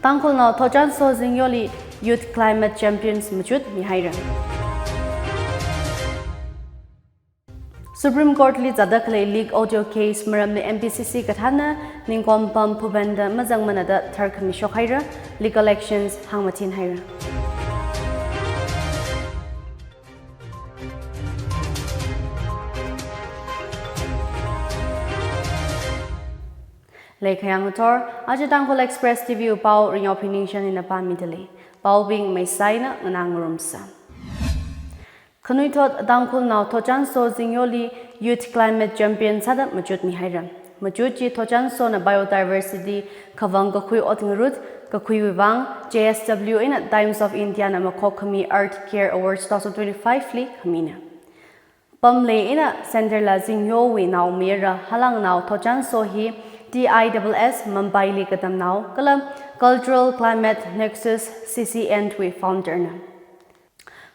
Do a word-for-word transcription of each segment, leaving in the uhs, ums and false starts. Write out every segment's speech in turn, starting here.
Tangkhulnao Thotchanso Zingyoli Youth Climate Champions machut mihaira. Supreme Court li zatda khalei leak audio case maramli M P C C kathāna Ningkompam Bhupenda mazangmana da tharkhami shokhaira, legal actions hāngmathinhaira. Leikhayang athor, aja Tangkhul Express T V wui pao Ringyao Phiningshan ina pāmidalei. Paobing meisaina nganā ngarumsa. Khanuithot Tangkhulnao Thotchanso Zingyoli Youth Climate Champion sāda machut mihaira. Machut chi Thotchansona biodiversity khavang kakhui ot ngarut kakhuiwui vang J S W ina Times of India na makhokkhami Earth Care Awards two thousand twenty-five li khamina. Pamlei eina Sanderla Zingyowui naomayara Halangnao Thotchanso hi T I S S Mumbai li katamnao kala Cultural Climate Nexus C C N wui founder na.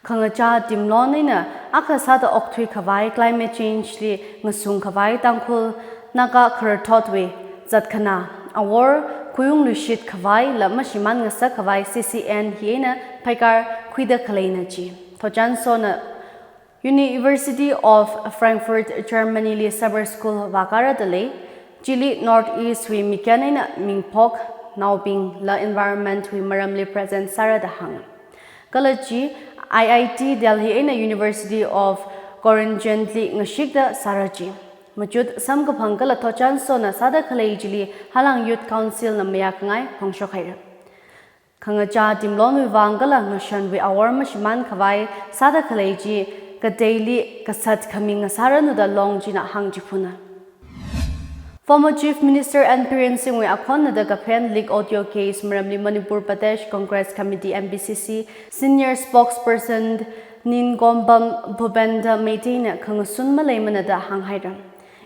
Khangachā timlon eina akha sāda okthui khavai climate change li ngasung khavai Tangkhul Naga khararthotwui zatkhanā awor khuiung luishit khavai la mashimān ngasak khavai C C N hi eina phaikar khuida khaleina chi. Thotchansona University of Frankfurt, Germany li summer school vākara dalei, chili North East wui mikyan eina mingphok naobingla environment wui maramli present sāra da hānga. Kala chi I I T Delhi eina University of Groningen li ngashikda sāra chi. Machut samkaphang kala Thotchansona sāda khalei chili Halang Youth Council na mayākhangai phongshokhaira. Khangachā timlonwui vang kala ngashanwui awor mashimān khavai sāda khalei chi kateili kasat khami ngasāranu da Longchina hāngchiphuna. Former Chief Minister N Biren Singhwui akhonna da kaphen leak audio case maramli Manipur Pradesh Congress Committee M P C C Senior Spokesperson Ningkompam Bhupenda Meiteina khangasun maleimana da hānghaira.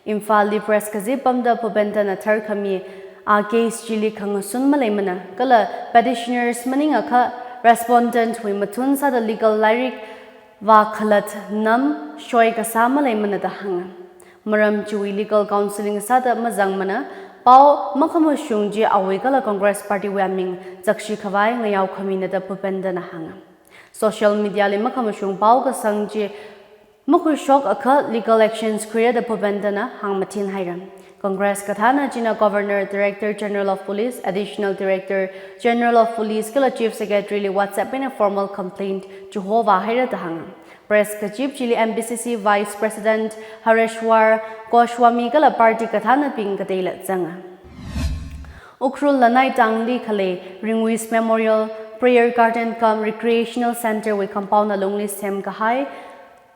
Imphalli press kazip pamda Bhupendana tharkhami a case chili khangasun maleimana kala petitioners maningakha respondent wui mathun sāda legal lairik vākhalat nam shoi kasā maleimana da hānga. Maram chiwui legal counselling sāda mazangmana, pao makhamashung chi awui kala Congress Party wui aming zakshi khavai ngayao khamina da Bhupendana hānga. Social media li makhamashung pao kasang chi makhuishokakha legal actions khuira da Bhupendana hāngmathinhaira. Congress kathāna china Governor, Director General of Police, Additional Director General of Police kala Chief Secretary li WhatsApp eina formal complaint chihovāhaira da hānga. Press kazip chili M P C C Vice President Hareshwar Goswami kala party kathānabing kateila zanga. Ukhrul Lanaitangli khalei Ringwis Memorial Prayer Garden cum Recreational Centre wui compound alungli semkahai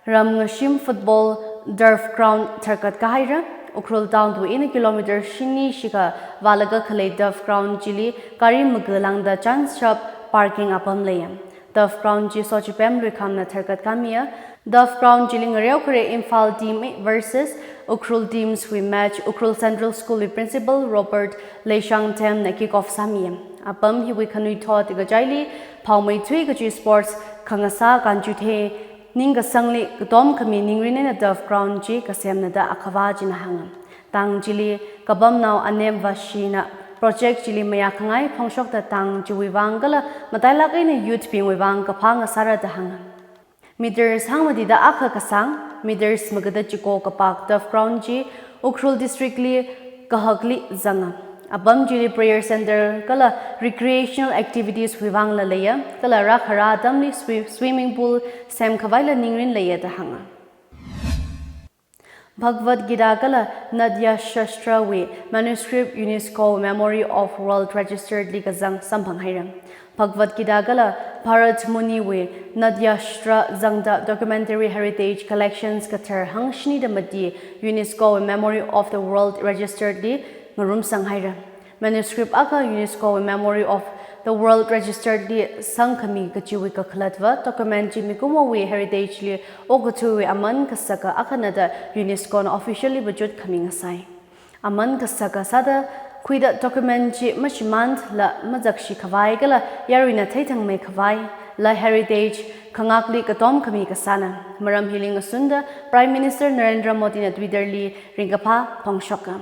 ram ngashim football turf ground tharkat kahaira. Ukhrul town wui eina kilometer shini shikha vālaga khalei turf ground chili gari magalangda chānshap parking apam leiya. Turf ground chi Sochipem Luikhamna tharkat kamiya. Turf ground chili ngareo khare Imphal team versus Ukhrul teams wui match Ukhrul Central School wui principal Robert Leishangthemna kick off sāmiya. Apam hiwui khanuithot kachaili phaomeithui kachi sports khangasā kanchuthe ningkasangli katom khami ningrin eina turf ground chi kasemna da akhavā china hānga. Tang chili kapamnao Anem Vashina project chili mayākhangai phongshokta tang chiwui vang kala matailak eina youth bingwui vang kaphā ngasāra da hānga. Meters hangmatida akha kasang, meters magada chiko kapak turf ground chi Ukhrul district li kahakli zanga. Apam chili prayer centre kala recreational activities wui vangla leiya, kala rākhara atamli swi-, swimming pool semkhavaila ningrin leiya da hānga. Bhagavad Gita kala Natya Shastra wui manuscript UNESCO Memory of World Register li kazang samphanghaira. Bhagavad Gita kala Bharat Muni wui Natya Shastra zangda documentary heritage collections kathar hangshinida mati UNESCO Memory of the World Register li ngarumsanghaira. Manuscript akha UNESCO Memory of the World Register li sangkhami kachiwui kakhalatva document chi mikumowui heritage li okathuiwui aman kasaka akhana da UNESCO na officially machut khami ngasai. Aman kasaka sāda khuida document chi mashimānla mazakshi khavai kala yaruina theithangmei khavai la heritage khangakli katom khami kasāna. Maram hili ngasunda Prime Minister Narendra Modi na Twitter li ringkaphā phongshoka.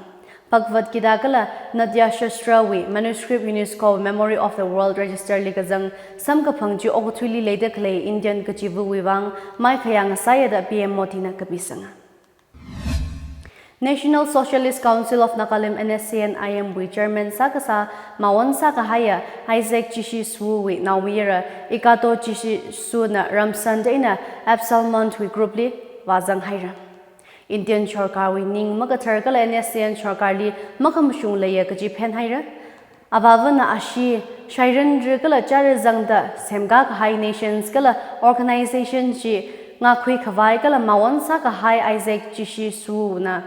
Bhagavad Gita kala Natya Shastra wui manuscript UNESCO Memory of the World Register li kazang samkaphang chi okathuili leida khalei Indian kachivawui vang maikhayā ngasāya da P M Modi na kapisanga. National Socialist Council of Nagalim, N S C N I M wui chairman sākasā mawon sākahaiya Isaac Chishi Swu wui naomayara Ikato Chishi Swu na Ramsan da eina Absalmon wui group li vāzang haira. Indian sorkarwui ning makathar kala N S C N sorkarli makhamashung leiya kaji phen haira. Avāvana ashee, shairanra kala chara zangda semkā kahai nations kala organization chi ngākhui khavai kala mawon sākahai Isaac Chishi Swu na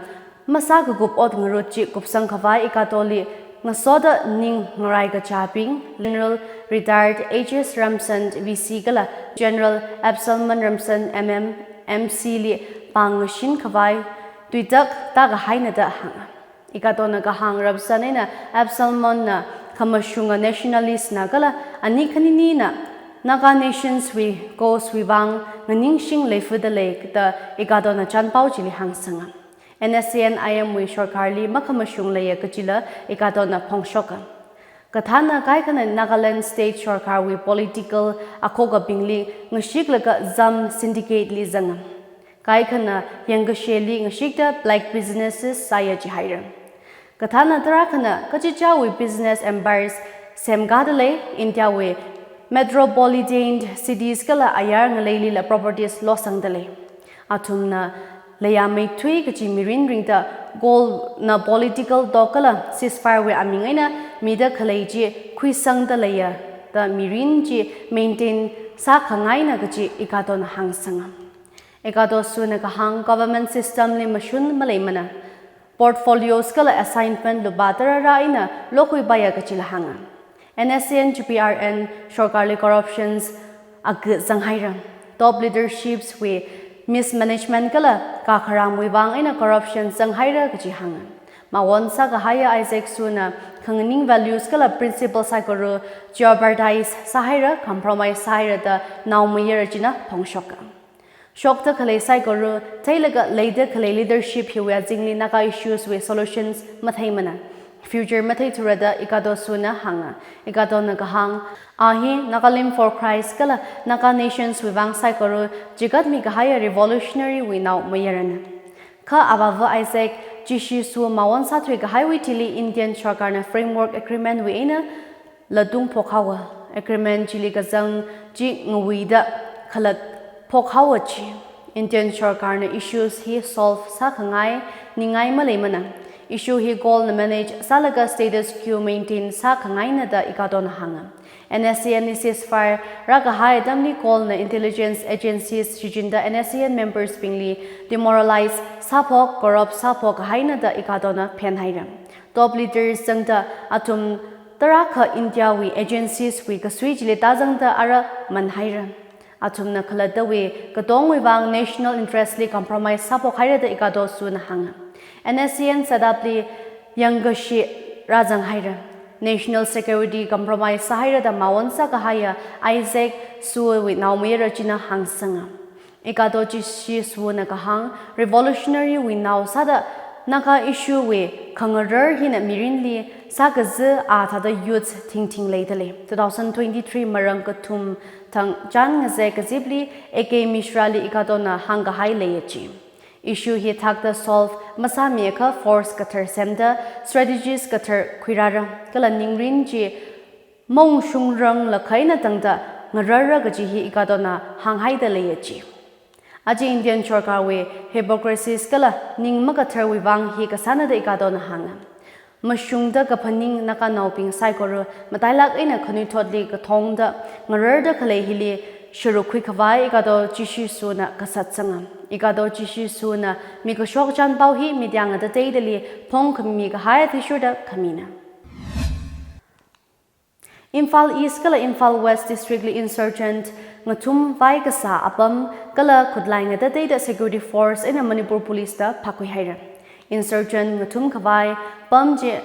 masā kakup ot ngarut chi kupsang khavai Ikatoli ngasoda ning ngarai kachābing, General Retired H S Ramsan V C kala General Absalmon Ramsan M M M C li pāng ngashin khavai tuitak tākahaina da hānga. Ikatona kahāng Ramsan eina Absalmon na khamashunga nationalist na kala ani khanini na Naga nations wui cause wui vang nganingshing leifuda lei da Ikatona chanpao chili hāngsanga. N S C N I M wui sorkarli makhamashung leiya kajila Ikatona phongshoka. Kathāna kaikhana Nagaland state sorkarwui political akhokabingli ngashiklaga zam syndicate li zanga. Kaikhana yangkasheli ngashikta black businesses sāya jihaira. Kathāna tarākhana kachichāwui business empires semkāda lei, Indiawui metropolitan cities kala ayar ngaleilila properties losangda lei. Athumna leiya meithui kaji mirin ringda goal na political talk kala ceasefire wui aming eina mida khalei chi khuisangda leiya da mirin chi maintain sākhangaina kaji Ikatona hāngsanga. Ikato Swu na kahāng government system li mashun maleimana. Portfolios kala assignment lupā tarāra eina lokhuipaiya kajila hānga. N S C N G P R N sorkarli corruptions akha zanghaira. Top leaderships wui mismanagement kala kakharamwui vang eina corruption zanghaira kaji hānga. Mawon sākahaiya Isaac Swu na khanganing values kala principle saikora jeopardize sāhaira, compromise sāhaira da naomayara china phongshoka. Shokda khalei saikora theilaga leida khalei leadership hiwui azingli Naga issues wui solutions matheimana. Future matheithura da Ikato Swu na hānga. Ikatona kahāng, a hi Nagalim for Christ kala Naga nations wui vang saikora chigatmi kahaiya revolutionary wui naomayarana. Kha avāva Isaac Chishi Swu mawon sāthui kahaiwui thili Indian sorkarna framework agreement wui eina latung phokhaowa. Agreement chili kazang chi ngawuida khalat phokhaowa chi. Indian sorkarna issues hi solve sākhangai ningai maleimana. Issue hi goal na manage sālaga status quo maintain sākhangaina da Ikatona hānga. N S C N li ceasefire rākahai atamli goal na intelligence agencies shichinda N S C N members bingli demoralize sāphok, corrupt sāphok kahaina da Ikatona phenhaira. Top leaders zangda athum tarākha Indiawui agencies wui kasui chili tāzangda ara manhaira. Athumna khalattawui katongwui vang national interest li compromise sāphok haira da Ikato Swu na hānga. N S C N setup li yangkashi rāzanghaira. National security compromise sāhaira da mawon sākahaiya Isaac Swu wui naomayara china hāngsanga. Ikato Chishi Swu na kahāng, revolutionary wui nao sāda Naga issue wui khangarar hina mirinli sākazi a thāda youths thingthing leida lei. Two thousand twenty-three marang kathum thang chān ngazek kazipli A K Mishra li Ikatona hāngkahai leiya chi. Issue hi thakta solve masāmiakha force kathar semda strategies kathar khuirāra kala ningrin chi maungshungrang lakhaina tangda ngararra kaji hi Ikatona hānghaida leiya chi. Aja Indian sorkarwui hypocrisies kala ning makatharwui vang hi kasāna da Ikatona hānga. Mashungda kaphaning Naganaobing saikora matailak eina khanuithotli kathongda ngararda khalei hili sharuk khuikhavai Ikato Chishi Swu na kasat sanga. Ikato Chishi Swu na mikashok chanpao hi media ngatateidali phongkhami kahai athishurda khamina. Imphal East kala Imphal West District li insurgent ngathum vai kasā apam kala khutlai ngatateida security force eina Manipur Police da phākhui haira. Insurgent ngathum khavai pam chi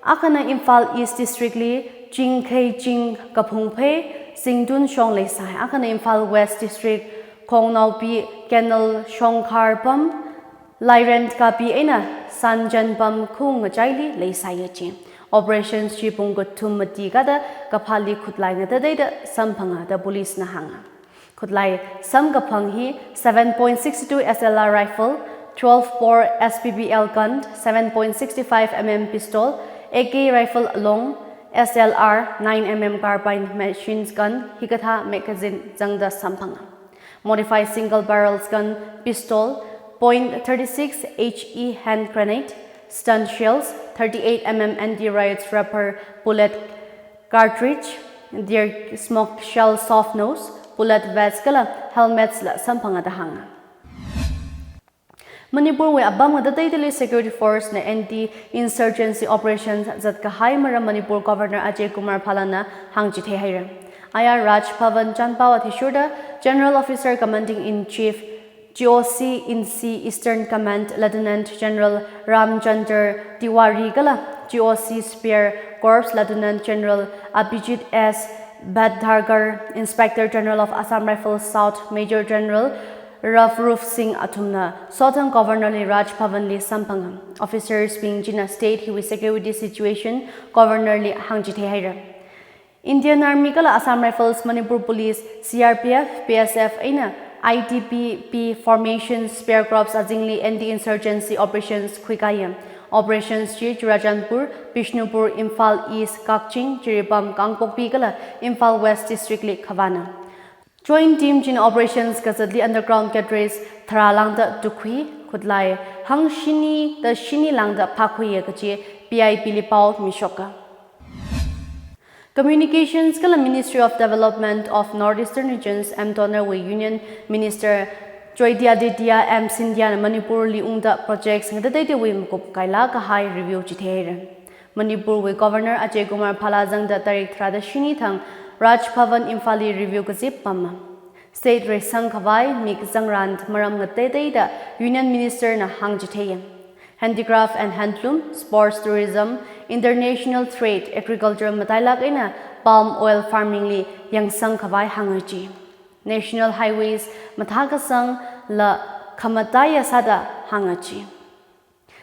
akhana Imphal East District li Chingkhei Ching, Kaphungphei, Singtun shong leisai, akhana Imphal West District Khongnaopi Canal Shongkhar pam, Lairen kapi eina Sanjanpam khung ngachaili leisāya ji. Operations chi pung kathum mati kada kaphāli khutlai ngatateida samphanga da police na hānga. Khutlai samkaphang hi seven point six two S L R rifle, twelve bore S P B L gun, seven point six five M M pistol, A K rifle along, S L R, nine M M carbine machine gun, hikathā magazine zangda samphanga. Modified single barrels gun, pistol, point thirty-six H E hand grenade, stun shells, thirty-eight M M anti-riot rubber bullet cartridge, tear smoke shell soft nose, bullet vest kala helmets la samphanga da hānga. Manipurwui apam ngatateidali security force na anti-insurgency operation zatkahai maram Manipur Governor Ajay Kumar Bhalla na hāngchitheihaira. Ayar Raj Bhavan Chanpao athishurda General Officer Commanding in Chief, G O C in C Eastern Command Lieutenant General Ramchandra Tiwari kala G O C Spear Corps Lieutenant General Abhijit S Bhatdarkar, Inspector General of Assam Rifles South Major General Ravrup Singh athumna sothang Governor li Raj Bhavan li samphanga. Officers bing china state hiwui security situation Governor li hāngchitheihaira. Indian Army kala Assam Rifles, Manipur Police, C R P F, B S F eina I T B P formation Spear Corps azingli anti-insurgency operations khuikāya. Operations chi Churachandpur, Bishnupur, Imphal East, Kakching, Jiribam, Kangpokpi kala Imphal West District li khavāna. Joint team china operations kazatli underground cadres tharā lāngda tukhui, khutlai hangshini da shini lāngda phākhuiya kaji P I B li pao mishoka. Communications kala Ministry of Development of North Eastern Regions, M DoNER wui Union Minister Jyotiraditya M Scindia na Manipur li ungda projects ngatateiteiwui makup kailā kahai review chitheihaira. Manipurwui Governor Ajay Kumar Bhalla zangda tarik tharāda shini thang Raj Bhavan Imphal li review kazip pama. State reisang khavai mik zangran maram ngatateida Union Minister na hāngchitheiya. Handicraft and handloom, sports tourism, international trade, agriculture matailāk eina palm oil farming li yangsang khavai hānga ji. National highways mathākasang la khamataiya sāda hānga ji.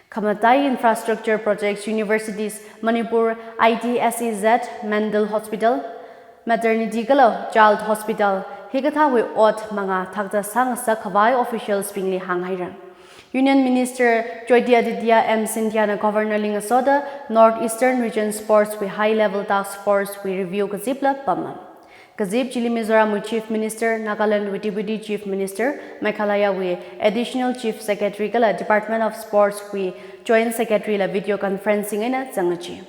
Khamatai infrastructure projects, universities, Manipur I T S E Z, mental hospital, maternity kala child hospital, hikathāwui ot mangā thakta sāngasak khavai officials bingli hānghaira. Union Minister Jyotiraditya M Scindia na Governor li ngasoda North Eastern Region Sports wui High Level Task Force wui review kazipla pama. Kazip chili Mizoram wui Chief Minister, Nagaland wui Deputy Chief Minister, Meghalaya wui Additional Chief Secretary kala Department of Sports wui Joint Secretary la video conferencing eina zanga ji.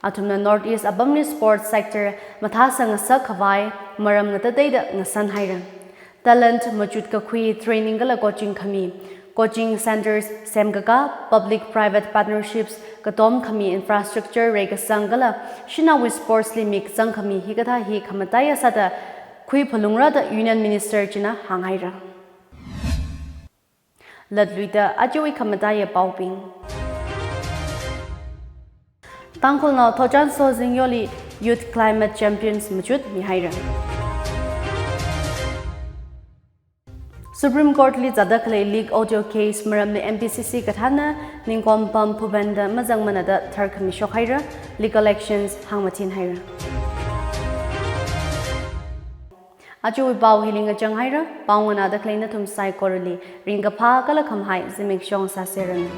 Athumna North East apamli sports sector mathāsang ngasak khavai maram ngatateida ngasanhaira. Talent machut kakhui training kala coaching khami, coaching centers semkaka, public private partnerships katom khami infrastructure reikasang kala shanaowui sports li mik zangkhami hikathā hi khamataiya sāda khuiphalungra da Union Minister china hānghaira. Latluida ajawui khamataiya paobing. Tangkhulnao Thotchan Sozingyoli Youth Climate Champions machut mihaira. Supreme Court li zāda khalei leak audio case maramli M P C C kathānna Ningkompam Phuben da mazangmana da tharkhami shokhaira, legal actions hāngmathinhaira. Ajawui pao hili ngachanghaira, pao nganāda khalei nathum saikorali ringkaphā kala khamahai zimiksho sāseranu.